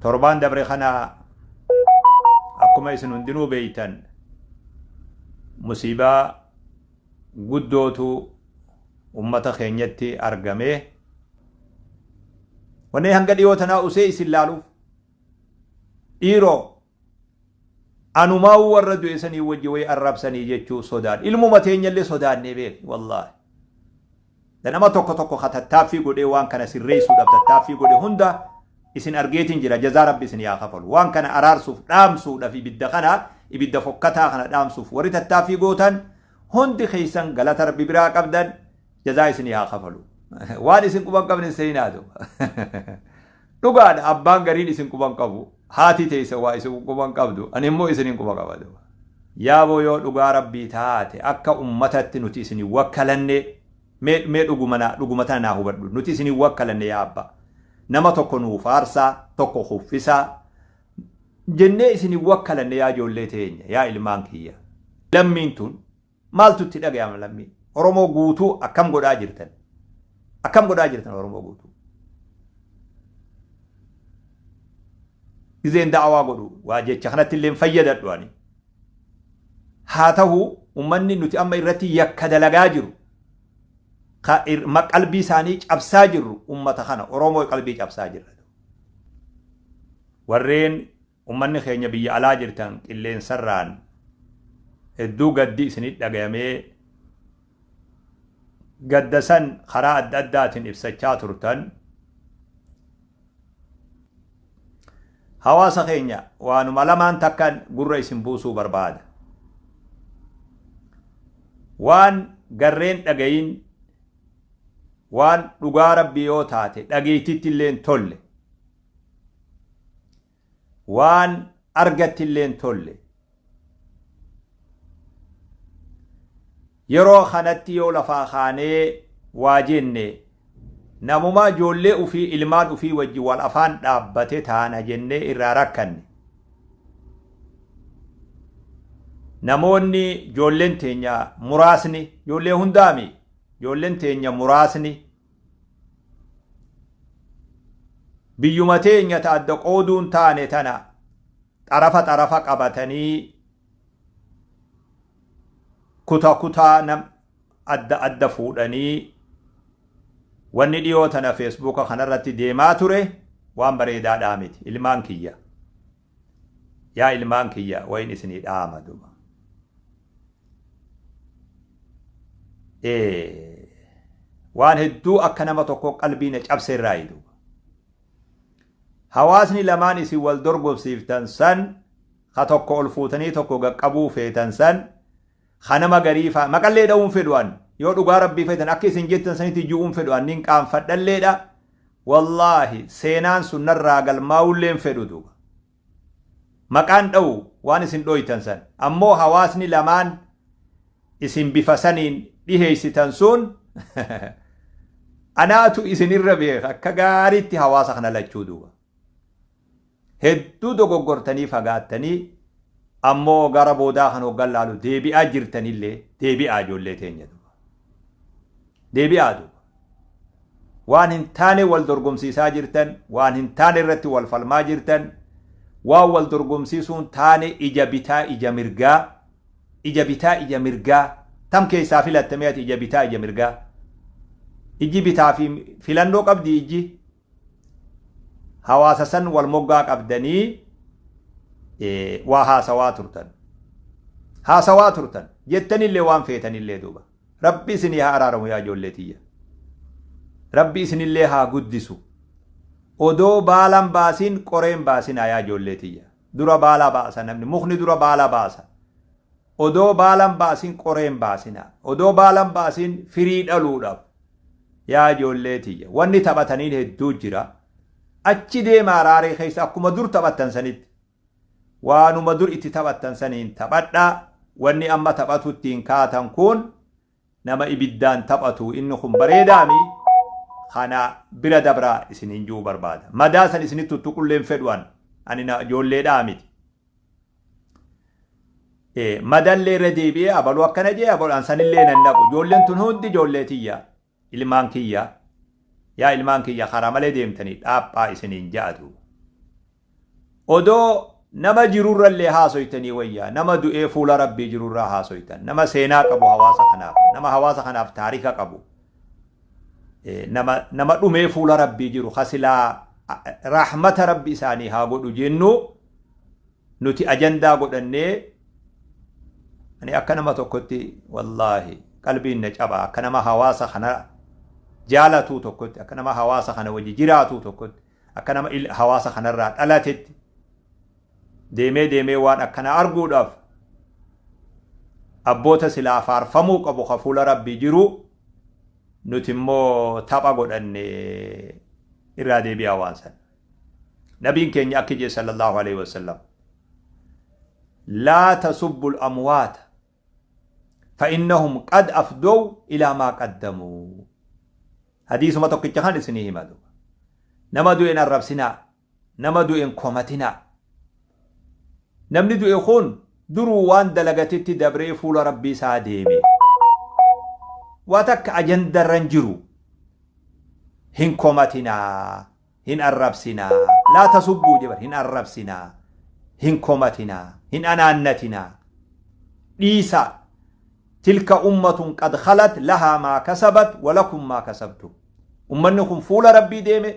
Torbaan dabre kana akkuma isin hundinuu beeytan musiibaa guddootu ummata keenyatti argame. Wanni hanga dhiyoo tanaa usee isin laaluuf dhiiroo anumaa warra du'e sanii wajji way arrabsanii jechuu sodaan ilmuma teenyallee sodaannee beek wallaahi. Nama tokko tokko ka tattaaffii godhee waan kana sirreessuudhaaf tattaaffii godhe hunda isin argeetiin jira. Jazaa Rabbi isin yaa kafalu. Waan kana araarsuuf dhaamsuudhaaf ibidda kana ibidda fokkataa kana dhaamsuuf warri tattaaffii gootan hundi keessan galata Rabbi biraa qabdan, jazaa isin haa kafalu. Waan isin quban qabne seenaatu. Dhugaadha, abbaan gariin isin quban qabu. Haati teessa waa isin quban qabdu. Ani immoo isinin quba qaba. Yaaboo, yoo dhugaa Rabbii taate akka ummatatti nuti isin wakkalanne, mee dhuguma tana naa hubadhu, nuti isin wakkalanne yaa abbaa. Nama tokko nuu faarsaa, tokko kuffisaa jennee isin wakkalanne. Yaa ijoollee teenya, yaa ilmaan kiyya. Lammiin tun maaltu itti dhagayama? Lammii Oromoo guutuu akkam godhaa jirtan? Akkam godhaa jirtan Oromoo guutuu? Gizeen da'awaa godhu waa jecha kanatti illee fayyadadhu ani. Haa ta'u, uummanni nuti amma irratti yakka dalagaa jiru, qalbii isaanii cabsaa jirru, ummata kana Oromoo qalbii cabsaa jirra. Warreen ummanni keenya biyya alaa jirtan, qilleensarraan hedduu gaddi isinit dhagayamee gadda san karaa adda addaatiin ibsachaa turtan. Hawaasa keenya, waanuma lamaan takkan gurra isin buusuu barbaada. Waan garreen dhagayin, waan dhugaa Rabbii yoo taate dhageeytitti illee tolle, waan argatti illee tolle, yeroo kanatti yoo lafaa kaanee waa jenne namuma ijoollee ufii, ilmaan ufii wajji wal afaan dhaabbate taana jennee irraa rakkanne. Namoonni ijoolleen teenya muraasni, ijoollee hundaami, ijoolleen teenya muraasni biyyuma teenya ta adda qooduun taane tana xarafa xarafa qabatanii kuta kutaa nam adda adda fuudhanii wanni dhiyoo tana Feesbuuka kanarratti deemaa ture waan bareedaadhaa miti. Ilmaan kiyya, yaa ilmaan kiyya, wayin isinii dhaama duba. Waan hedduu akka nama tokko qalbii na cabse irraa duuba. Hawaasni lamaan isin wal dorgomsiiftan san, ka tokko ol fuutanii tokko gaqqabuu feetan san, ka nama garii faa maqallee dha'uun fedhu an. Yoo dhugaa Rabbii feetan, akka isin jettan sanitti ji'uun fedhu an, nin qaanfadhalleedha. Wallaahi, seenaan sun narraa galmaa'ullee hin fedhu duuba. Maqaan dha'u waan isin dhoytan san. Ammoo hawaasni lamaan isin bifa saniin dhiheessitan sun, anaatu isinirra beeka akka gaariitti hawaasa kana lachuu duuba. Hedduu dogoggortanii fagaattanii, ammoo gara boodaa kan hoggan laalu deebi'aa jirtanillee, deebi'aa ijoollee teenya duuba. Deebi'aa duuba. Waan hin taane wal dorgomsiisaa jirtan, waan hin taane irratti wal falmaa jirtan, waan wal dorgomsiisuun taane ija bitaa ija mirgaa, ija bitaa ija mirgaa, tam keessaa filattamee ati ija bitaa ija mirgaa? Ijji bitaa fi filannoo qabdi ijji. Hawaasa san wal moggaa qabdanii waa haasawaa turtan. Haasawaa turtan jettanillee waan feetanillee duuba. Rabbi isinii haa araaramu yaa ijoollee tiyya. Rabbi isinillee haa guddisu. Odoo baalan baasin qoreen baasinaa yaa ijoollee tiyya. Dura baala baasa namni, mukni dura baala baasa. Odoo baalan baasin qoreen baasinaa. Odoo baalan baasin firii dhaluudhaaf. Yaa ijoollee tiyya, wanni taphataniin hedduu jira. Achi deemaa raaree keessa akkuma dur taphattan sanitti. Waanuma dur itti taphattan saniin taphadhaa. Wanni amma taphatu ittiin kaatan kun nama ibiddaan taphatu, inni kun bareedaami, kana bira dabraa isiniin ji'uu barbaada. Madaa san isinitti tuttuqulleen fedhu an. Ani na ijoolleedhaa miti. Madallee irra deebi'ee abaluu akkana jee abaluu an sanillee nan naqu. Ijoolleen tun hundi ijoollee tiyya. Ilmaan kiyya. Yaa ilmaan kiyya, karaa malee deemtanii dhaaphaa isiniin ja'atu. Odoo nama jirurrallee haasoytanii wayyaa, nama du'ee fuula Rabbii jirurraa haasoytan, nama seenaa qabu hawaasa kanaaf, nama hawaasa kanaaf taarika qabu, nama dhumee fuula Rabbii jiru kasilaa rahmata Rabbi isaanii haa godhu jennu nuti ajandaa godhannee. Ani akka nama tokkotti, wallaahi, qalbiin na caba. Akka nama hawaasa kana jaalatuu tokkotti, akka nama hawaasa kana wajji jiraatuu tokkotti, akka nama hawaasa kanarraa dhalatetti, deemee deemee waan akkana arguudhaaf, abboota silaa faarfamuu qabu ka fuula Rabbii jiru nuti immoo tapha godhanne. Irraa deebi'aa waan san. Nabiin keenya akki jee, sallallahu alaihi wasallam: "لا تسبوا الأموات فإنهم قد أفضوا إلى ما قدموا." Hadiisuma tokkicha kan isinii hima duuba. Nama du'een arrabsinaa, nama du'een komatinaa. Namni du'e kun duruu waan dalagatetti dabree fuula Rabbii isaa deeme. Waa takka ajandarran jiru. Hin komatinaa, hin arrabsinaa. "لا تسبوا" jebar, hin arrabsinaa, hin komatinaa, hin anaannatinaa. Dhiisaa. تلك أمة قد خلت، لها ما كسبت ولكم ما كسبتم. Ummanni kun fuula Rabbii deeme.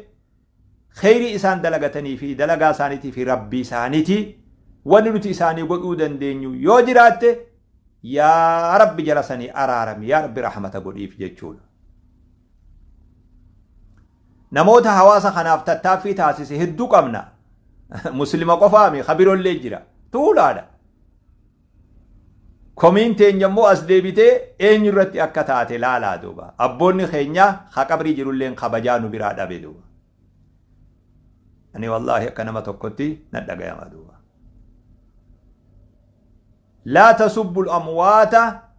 Kheyrii isaan dalagatanii fi dalagaa isaaniitii fi Rabbii isaaniitii wanni nuti isaanii godhuu dandeenyu yoo jiraatte, yaa Rabbi jala sanii araarami, yaa Rabbi rahmata godhiif jechuudha. Namoota hawaasa kanaaf tattaaffii taasise hedduu qabna. Muslima qofaami, kabirollee jira. Tuulaadha. Komiin teenya immoo as deebitee eenyu irratti akka taate laalaa duuba. Abboonni keenya ha qabrii jirulleen kabajaa nu biraa dhabe duuba. Ani wallaahi akka nama tokkotti nan dhagayama duuba. "لا تسبوا الأموات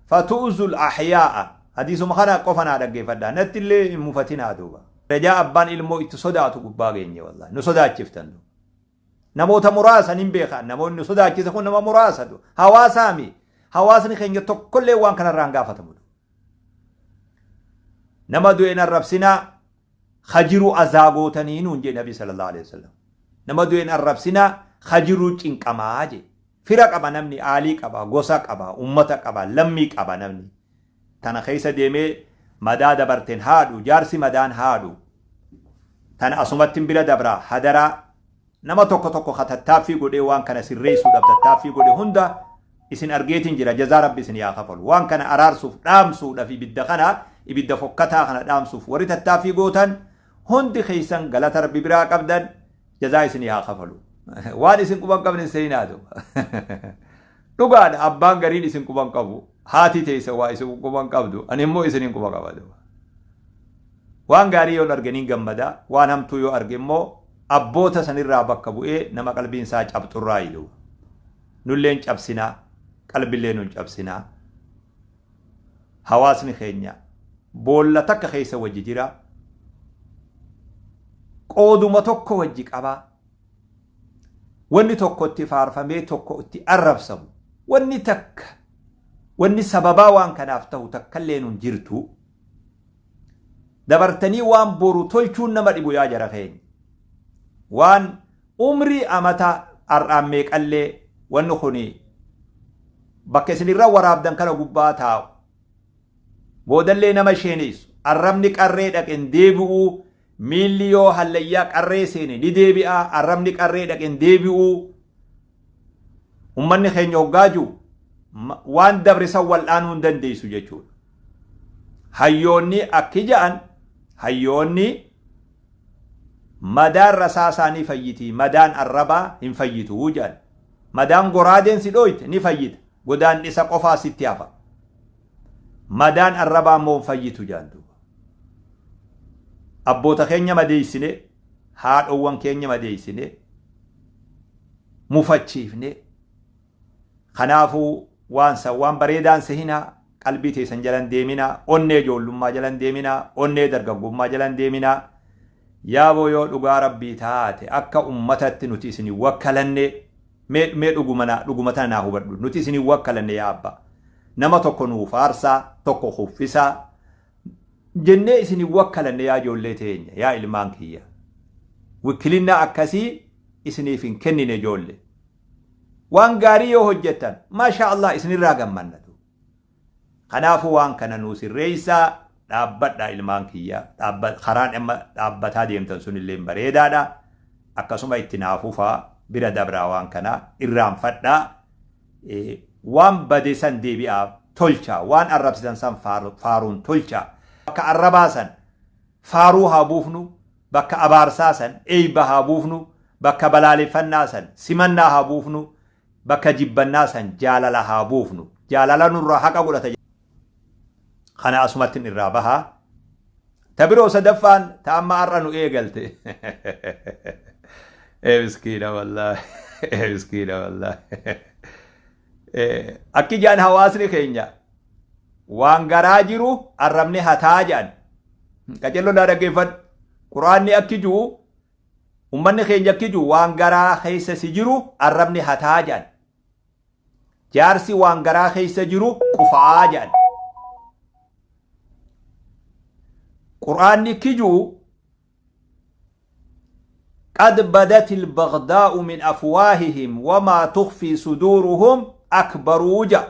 فتؤذوا الأحياء." Hadiisuma kana qofa naa dhaggeeffadhaa. Natti illee hin mufatinaa duuba. Darajaa abbaan ilmoo itti sodaatu gubbaa geenye, wallaahi. Nu sodaachiftan duuba. Namoota muraasa nin beekan, namoonni nu sodaachise kun nama muraasa. Hawaasaami. Hawaasni keenya tokkollee waan kanarraa hin gaafatamu. Nama du'een arrabsinaa, hajiru azaa gootanii nuun jee Nabi sallallahu alaihi wasallam. Nama du'een arrabsinaa, hajiruu cinqamaa jee. Fira qaba namni, aalii qaba, gosa qaba, ummata qaba, lammii qaba namni. Tana keessa deemee madaa dabarteen haadhu, jaarsi madaan haadhu. Tana asumatti bira dabraa hadaraa. Nama tokko tokko ka tattaaffii godhee waan kana sirreessuudhaaf tattaaffii godhe hunda isin argeetiin jira. Jazaa Rabbi isin yaa kafalu. Waan kana araarsuuf, dhaamsuudhaaf, ibidda kana, ibidda fokkataa kana dhaamsuuf warri tattaaffii gootan hundi keessan galata Rabbi biraa qabdan, jazaa isin yaa kafalu. Waan isin quban qabne seenaatu dhugaadha. Abbaan gariin isin quban qabu, haati teessa waa isin quban qabdu, ani immoo isinin quba qaba. Waan gaarii yoo arganiin gammada, waan hamtuu yoo arge immoo abboota sanirraa bakka bu'ee nama qalbiin isaa cabxurraa jiru. Nulleen cabsinaa, qalbillee nun cabsinaa. Hawaasni keenya boolla takka keessa wajji jira. Qooduma tokko wajji qabaa. Wanni tokko itti faarfamee tokko itti arrabsamu. Wanni takka, wanni sababaa waan kanaaf ta'u takkallee nun jirtu. Dabartanii waan boru tolchuun nama dhibu, yaa jara keenya. Waan umrii amata har'aan meeqallee wanni kuni bakka isinirra waraabdan kana gubbaa taa'u. Boodallee nama sheenessu. Arrabni qarree dhaqen deebi'uu, miilli yoo hallayyaa qarree seene ni deebi'a, arrabni qarree dhaqen deebi'uu. Ummanni keenya hoggaaju waan dabre san wal'aanuu hin dandeessu jechuudha. Hayyoonni akki ja'an, hayyoonni, madaan rasaasaa ni fayyiti, madaan arrabaa hin fayyitu jedhan. Madaan goraadeen si dhooyte ni fayyita, godaan isa qofaa sitti hafa. Madaan arrabaa immoo hin fayyitu jedhan duuba. Abboota keenya madeessine, haadhowwan keenya madeessine, mufachiifne. Kanaafuu waan san waan bareedaan sehinaa, qalbii teessan jalan deeminaa, onnee ijoollummaa jalan deeminaa, onnee dargaggummaa jalan deeminaa. Yaaboo, yoo dhugaa Rabbii taate, akka ummatatti nuti isin wakkalanne, mee dhuguma tana naa hubadhu, nuti isin wakkalanne, yaa abbaa, nama tokko nuu faarsaa, tokko kuffisaa jennee isin wakkalanne. Yaa ijoollee teenya, yaa ilmaan kiyya, wikkilinnaa akkasii. isiniif hin kennine ijoolle. Waan gaarii yoo hojjettan maashaa Allah isinirraa gammannatu. Kanaafuu waan kana nuu sirreessaa dhaabbadhaa ilmaan kiyya. Karaan amma dhaabbataa deemtan sunillee bareedaadha. Akkasuma itti naa fufaa bira dabraa waan kana irraanfadhaa. Waan bade san deebi'aa tolchaa. Waan arrabsitan san faaruun tolchaa. Bakka arrabaa san faaruu haa buufnu. Bakka abaarsaa san eeyba haa buufnu. Bakka balaaleffannaa san simannaa haa buufnu. Bakka jibbannaa san jaalala haa buufnu. Jaalala nurraa haqa godhata. Kana asumatti irraa bahaa. Ta biroo sadaffaan ta amma har'a nu eegalte. Ee miskiina wallaahi. Ee miskiina wallaahi. Akki jaan hawaasni keenya waan garaa jiru arrabni hataa jedhan. Qacello naa dhaggeeffadhu. Quraanni akki jiru ummanni keenya akki jiru waan garaa keessa si jiru arrabni hataa jedhan. Jaarsi waan garaa keessa jiru qufaa jedhan. Quraanni akki jiru قد بدت البغضاء من أفواههم وما تخفي صدورهم أكبر وجا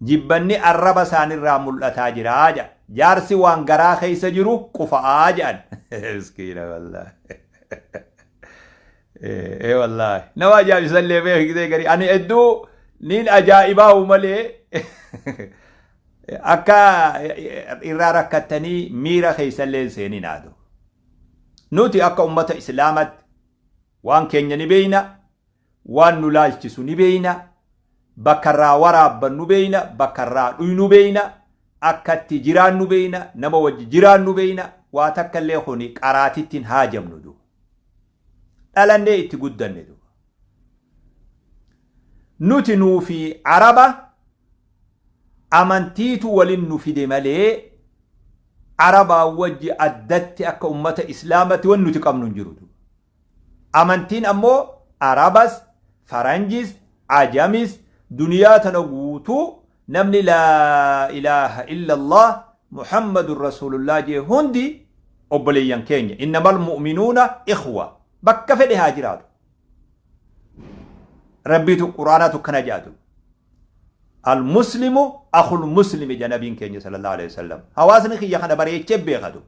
جبني الرب سان الرامل أتاجر آجا جارسي وان غرا خيس جرو قفا آجا مسكينة والله. إيه والله نوا جاب يسلي بيه كده قري أنا أدو نين أجائبه ملي أكا إرا ركتني ميرا خيس الليل سينين آدو. Nuti akka ummata islaamatti waan keenya ni beeyna, waan nu laalchisu ni beeyna, bakka irraa waraabbannu beeyna, bakka irraa dhuynu beeyna, akkatti jiraannu beeyna, nama wajji jiraannu beeyna, waa takka illee kuni qaraatitti hin haajamnu duuba. Dhalannee itti guddanne duuba. Nuti nuufi Araba amantiitu waliin nu fide malee Arabaa wajji addatti akka ummata islaamatti wanni nuti qabnu hin jiru. Amantiin ammoo Arabas, Faranjis, Ajamis, duniyaa tana guutuu namni laa ilaaha illallah Muhammadun Rasuulullah jee hundi obboleeyyan keenya. Innamal mu'minuuna ikhwa. Bakka fedhe haa jiraatu. Rabbiitu Quraanatu kana jaatu. Al-muslimu akhul muslimi ja nabiin keenya sallallahu alaihi wasallam. Hawaasni kiyya kana bareechee beekatu.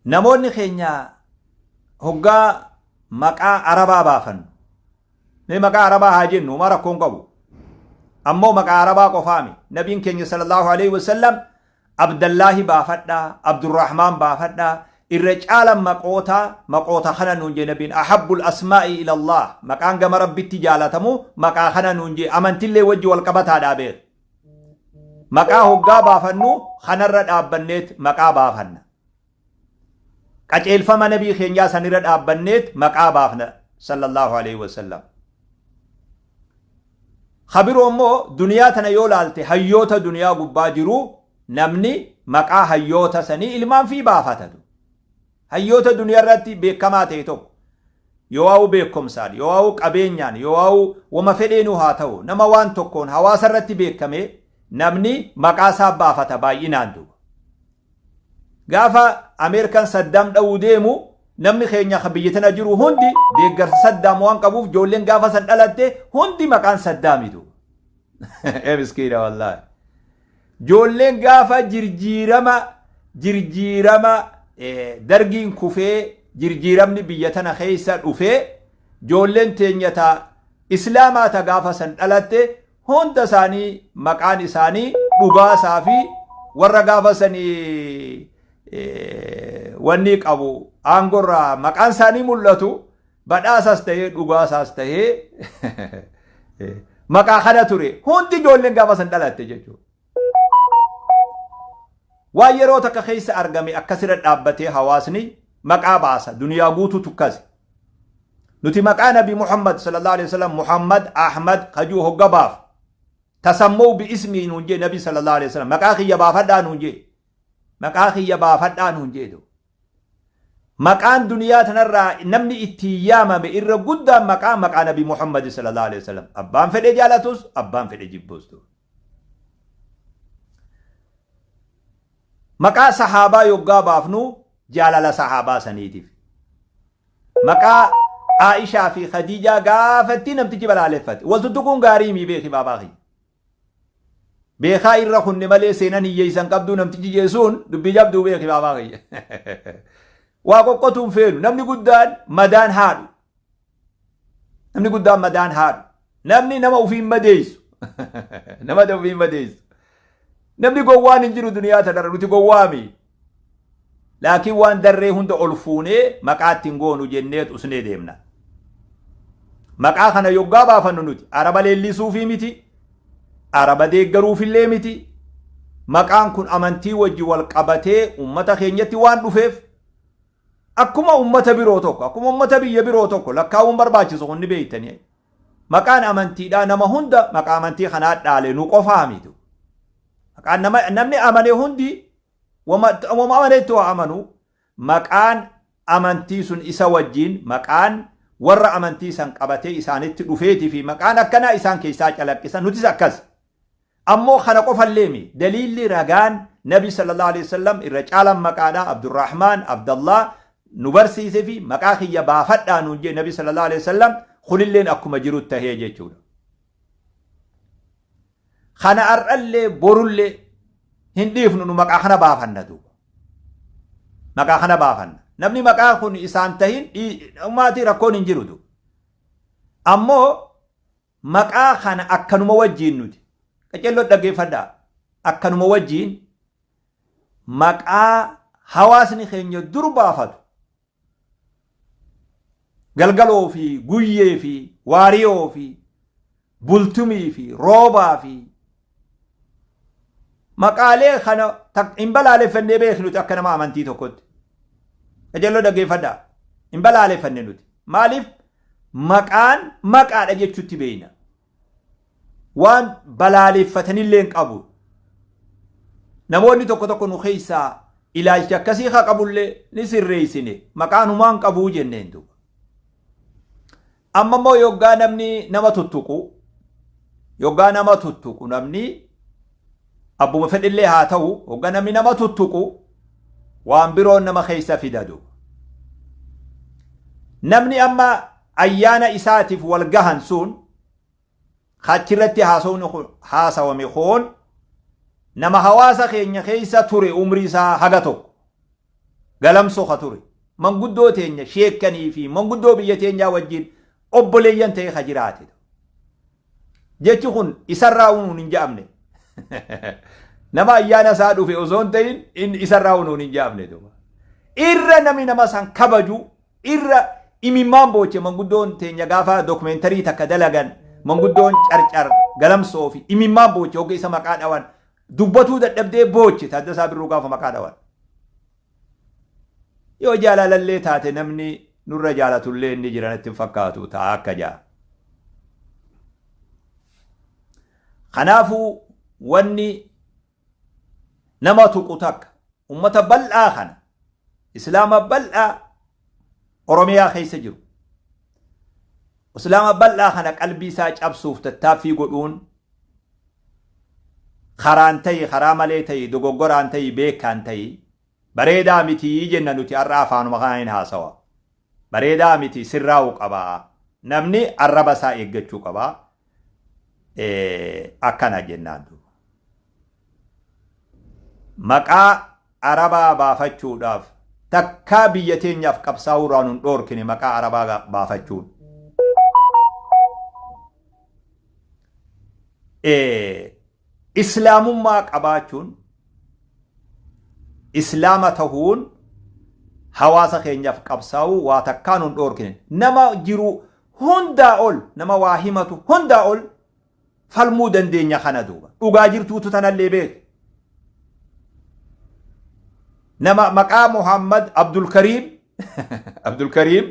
Namoonni keenya hoggaa maqaa Arabaa baafannu. Mee maqaa Arabaa haa jennu homaa rakkoon qabu. Ammoo maqaa Arabaa qofaami. Nabiin keenya sallallahu alaihi wasallam Abdallaahi baafadhaa, Abdurrahmaan baafadhaa, irra caalan maqoota kana nuun jee nabiin ahabbul asmaa'i ila Allah, maqaan gama Rabbitti jaalatamu maqaa kana nuun jee amantillee wajji wal qabataadhaa beek. Maqaa hoggaa baafannu kanarra dhaabbanneet maqaa baafanna. Qaceelfama nabii keenyaa sanirra dhaabbanneet maqaa baafna sallallahu alaihi wasallam. Kabiroo immoo duniyaa tana yoo laalte hayyoota duniyaa gubbaa jiru namni maqaa hayyoota sanii ilmaan fi baafatatu. Hayyoota duniyaa irratti beekamaa ta'e tokko yoo waa'u beekumsaan, yoo waa'u qabeenyaan, yoo waa'u wama fedheenuu haa ta'u nama waan tokkoon hawaasa irratti beekame namni maqaa isaa baafata baay'inaan duuba. Gaafa Ameerikaan Saddaam dha'uu deemu namni keenya kan biyya tana jiru hundi deeggarsa Saddaam waan qabuuf ijoolleen gaafa san dhalatte hundi maqaan Saddaami duuba. Ee miskiina wallaahi. Ijoolleen gaafa jirjiirama dargiin kufee jirjiiramni biyya tana keessa dhufee ijoolleen teenya ta Islaamaa ta gaafa san dhalatte hunda isaanii maqaan isaanii dhugaasaa fi warra gaafa sanii wanni qabu aangorraa maqaan isaanii mul'atu badhaasas ta'ee dhugaasaas ta'ee maqaa kana ture hundi ijoolleen gaafa san dhalatte jechuudha. Waan yeroo takka keessa argame akkasirra dhaabbatee hawaasni maqaa baasa duniyaa guutuu tukkase. Nuti maqaa Nabi Muhammad sallallahu alaihi wasallam Muhammad Ahmad kajuu hogga baaf. Tasammuu bi ismii nuun jee Nabi sallallahu alaihi wasallam maqaa kiyya baafadhaa nuun jee. Maqaa kiyya baafadhaa nuun jee. Maqaan duniyaa tanarraa namni ittiin yaamame irra guddaan maqaa Nabi Muhammad sallallahu alaihi wasallam. Abbaan fedhe jaalatus abbaan fedhe jibbus. Maqaa sahaabaa yoggaa baafnu Jaalala sahaabaa saniitiif. Maqaa Aishaa fi Khadiijaa gaafatti namtichi balaaleffate. Wal tuttuquun gaarii mii beeki baabaa kiyya. Beekaa irra kunne malee seenan hiyyeessan qabduu namtichi jeesuun dubbii jabduu beeki baabaa kiyya. Waa qoqqotuun feenu namni guddaan madaan haadhu. Namni guddaan madaan haadhu. Namni nama ofiin madeessu. Nama ofiin madeessu. Namni gowwaan hin jiru duniyaa tanarra nuti gowwaami. Laakiin waan darree hunda ol fuunee maqaa ittiin goonu jenneet usnee deemna. Maqaa kana yoggaa baafannu nuti araba leellisuufii miti, araba deeggaruufillee miti. Maqaan kun amantii wajji wal qabatee uummata keenyatti waan dhufeef akkuma uummata biroo tokko, akkuma uummata biyya biroo tokko lakkaa'uun barbaachisu kun ni beektanii. Maqaan amantiidhaa nama hunda maqaa amantii kanaa dhaale nu qofaa miti. Maqaan namni amane hundi wama amanetti waa amanu maqaan amantii sun isa wajjin maqaan warra amantii san qabatee isaanitti dhufeetii fi maqaan akkanaa isaan keessaa calaqqisan nutis akkas. Ammoo kana qofallee mi daliilli ragaan Nabi sallallahu alaihi wasallam irra caalan maqaadha Abdurrahmaan Abdallah nu barsiise fi maqaa kiyya baafadhaa nuun jee Nabi sallallahu alaihi wasallam kunilleen akkuma jiru tahee jechuudha. Kana har'allee borullee hin dhiifnu nu maqaa kana baafanna duuba. Maqaa kana baafanna. Namni maqaa kun isaan tahin ummaatii rakkoon hin jiru duuba. Ammoo maqaa kana akkanuma wajjiin nuti qaceelloo dhaggeeffadhaa akkanuma wajjiin maqaa hawaasni keenya dur baafatu galgaloo fi guyyee fi waariyoo fi bultumii fi roobaa fi maqaalee kana hin balaaleffannee beeknu nuti akka nama amantii tokkotti. Qajeelloo dhaggeeffadhaa. Hin balaaleffanne nuti. Maaliif maqaan maqaadha jechuutti beekna. Waan balaaleffatanillee hin qabu. Namoonni tokko tokko nu keessaa ilaalcha akkasii haa qabullee ni sirreessine maqaan humaan qabuu jenneen duuba. Amma immoo yoggaa namni nama tuttuqu yoggaa nama tuttuqu namni abbuma fedhillee haa ta'u yoggaa namni nama tuttuqu waan biroon nama keessa fida duuba. Namni amma ayyaana isaatiif wal gahan sun achirratti haasawni haasawame kun nama hawaasa keenya keessa ture umrii isaa haga tokko galamsoo ka ture manguddoo teenya sheekkanii fi manguddoo biyya teenyaa wajjin obboleeyyan ta'e ka jiraate. Jechi kun isarraa unuun hin ja'amne. Nama ayyaana isaa dhufe osoo hin ta'in inni isarraa unuun hin ja'amne. Irra namni nama san kabaju irra imimmaan booche manguddoon teenya gaafa dokumentarii takka dalagan manguddoon carcar galamsoo fi imimmaan booche hogga isa maqaa dhawan dubbatuu dadhabdee booche Taaddasaa Birruu gaafa maqaa dhawan. Yoo jaalalallee taate namni nurra jaalatullee inni jira natti hin fakkaatu ta'a akka ja'a. Kanaafuu wanni nama tuqu takka ummata bal'aa kana islaama bal'aa Oromiyaa keessa jiru islaama bal'aa kana qalbii isaa cabsuuf tattaaffii godhuun karaan ta'i karaa malee ta'i dogoggoraan ta'i beekaan ta'i bareedaa miti jenna nuti har'a afaanuma kanaan hin haasawa. Bareedaa miti sirraa'u qaba. Namni arraba isaa eeggachuu qaba. Akkana jennaan duuba. Maqaa arabaa baafachuudhaaf takkaa biyya teenyaaf qabsaa'uu irraa nun dhoorkine maqaa arabaa baafachuun. Islaamummaa qabaachuun islaama tahuun hawaasa keenyaaf qabsaa'uu waa takkaa nun dhoorkine. Nama jiru hundaa ol nama waa himatu hundaa ol falmuu dandeenya kana duuba. Dhugaa jirtuutu tanallee beeku. Nama maqaa Muhammad Abdulkariim Abdulkariim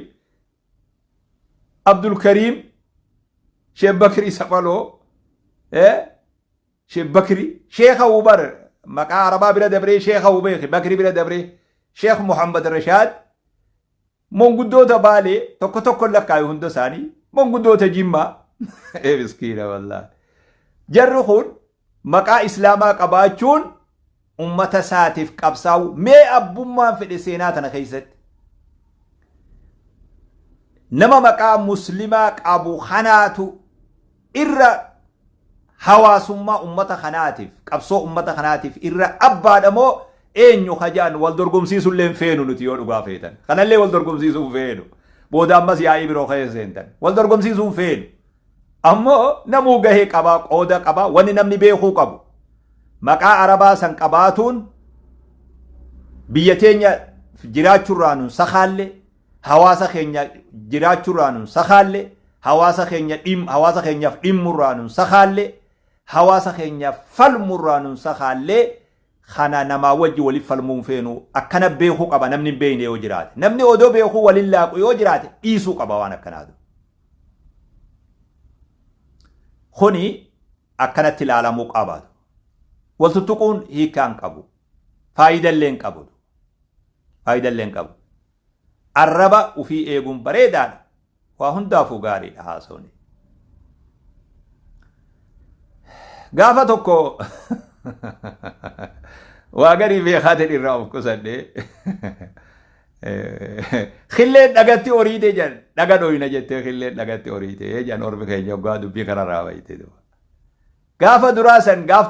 Abdulkariim Sheekh Bakrii Saphaloo Sheekh Bakrii Sheekha Ubar maqaa Arabaa bira dabree Sheekha Ubeeki Bakrii bira dabree Sheekh Muhammad Rashaad monguddoota Baalee tokko tokko lakkaayu hunda isaanii monguddoota Jimmaa ee miskiina wallaahi jarri kun maqaa Islaamaa qabaachuun Ummata isaatiif qabsaa'u mee abbummaan fedhe seenaa tana keessatti nama maqaa muslimaa qabu kanaatu irra hawaasummaa ummata kanaatiif, qabsoo ummata kanaatiif irra abbaadha moo eenyu kajaan wal dorgomsiisullee hin feenu nuti yoo dhugaa feetan. Kanallee wal dorgomsiisuu hin feenu. Booda ammas yaa'ii biroo keessa seentan. Wal dorgomsiisuu hin feenu. Ammoo namuu gahee qabaa, qooda qabaa, wanni namni beekuu qabu. Maqaa Arabaa san qabaatuun biyya teenya jiraachuurraa nun sakaalle, hawaasa keenya jiraachuurraa nun sakaalle, hawaasa keenya dhim hawaasa keenyaaf dhimmurraa nun sakaalle, hawaasa keenyaaf falmurraa nun sakaalle. Kana namaa wajji waliif falmuu hin feenu. Akkana beekuu qaba namni hin beekne yoo jiraate. Namni odoo beekuu waliin laaqu yoo jiraate dhiisuu qaba waan akkanaatu. Kuni akkanatti ilaalamuu qaba. Wal tuttuquun hiikaa hin qabu. Faayidallee hin qabu. Faayidallee hin qabu. Arraba ufii eeguun bareedaadha. Waa hundaafuu gaariidha haasawni. Gaafa tokko waa garii beekaatiin irraa of qusadhe. Killeen dhagatti horiite jedhan, dhaga dhoyna jettee killeen dhagatti horiite jedhan ormi keenya hoggaa dubbii kanarraa bayte. Gaafa duraa san gaaf tokko.